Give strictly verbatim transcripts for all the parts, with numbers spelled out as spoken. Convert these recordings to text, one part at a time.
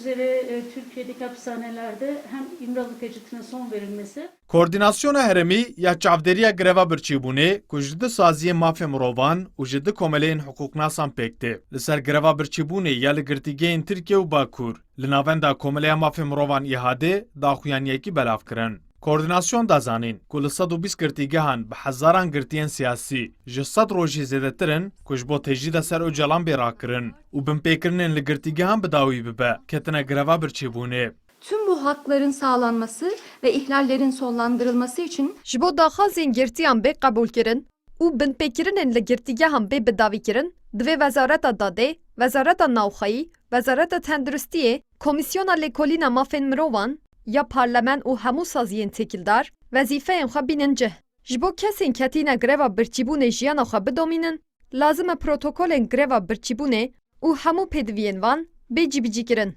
üzere e, Türkiye'deki hapishanelerde hem İmralı tecritine son verilmesi. Koordînasyona Herêmî ya çavdêriya greva birçîbûnê ku ji du saziyên mafê mirovan û ji du komeleyên hiqûqnasan pêk tê, li ser greva birçîbûnê ya li girtîgehên Tirkiye û Bakur li Navenda Komeleya Mafê Mirovan ÎHDê daxuyaniyekî belav kirin. Koordînasyon da zanîn ku li sed û bîst girtîgehan bi hezaran girtiyên siyasî ji sed rojî zêdetir in ku ji bo tecrîda ser Ocalan bê rakirin û binpêkirinên li girtîgehan bi dawî bibe ketine greva birçîbûnê. Tüm bu hakların sağlanması ve ihlallerin sonlandırılması için Ji bo daxwazên girtiyan bê qebûlkirin û binpêkirinên li girtîgehan bê bidawîkirin, divê Wezareta Dadê, Wezareta Navxweyî, Wezareta Tenduristiyê, Komîsyona Lêkolîna Mafên Mirovan ya Parlemen û hemû saziyên têkildar wezîfeyên xwe bînin cih. Ji bo kesên ketîne greva birçîbûnê jiyana xwe bidomînin, lazim e protokolên greva birçîbûnê û hemû pêdiviyên van bê cîbicîkirin.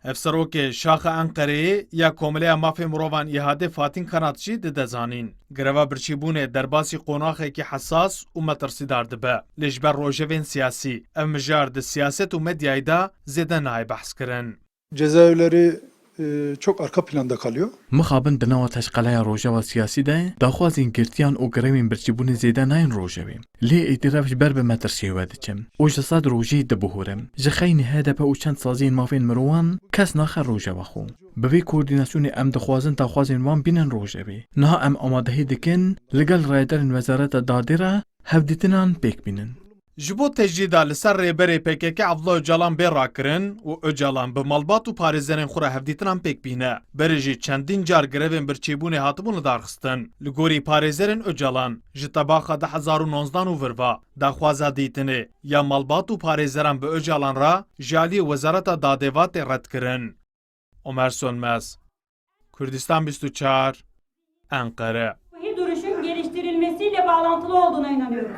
Hevserokê Şaxa Enqereyê ya Komeleya Mafê Mirovan ÎHDê Fatîn Kanat jî dide zanîn, greva birçîbûnê derbasî qonaxekî hesas û metirsîdar dibe. Lê ji ber rojevên siyasî, ev mijar di siyaset û medyayê de zêde nayê behskirin. Cezaevleri e, çok arka planda kalıyor. Mixabin di nava teşqeleya rojeva siyasî de daxwazên girtiyan û grevên birçîbûnê zêde nayên rojevê. Lê êdî rev ji ber bi metirsiyê we diçe û ji sed rojî dibihûre. Ji xeynî H D P û çend saziyên mafên mirovan kes naxe rojeva xwe. Bi vê koordînasyonê em dixwazin daxwazên wan bînin rojevê. Niha em amadehî dikin li gel rayedarên Wezareta Dadê re hevdîtinan pêk bînin. Ji bo tecrîda li ser rêberê P K K Abdullah Ocalan bê rakirin û Ocalan bi malbat û parêzerên xwe re hevdîtinan pêk bîne. Berê jî çendîn car grevên birçîbûnê hatibûn lidarxistin. Li gorî parêzerên Ocalan, ji tebaxa du hezar û nozdan û vir ve daxwaza dîtinê ya malbat û parêzeran bi Ocalan re ji aliyê Wezareta Dadê ve tê redkirin. Omer Sönmez, Kurdistan bîst û çar, Enqere. Ruhi duruşun geliştirilmesiyle bağlantılı olduğuna inanıyorum.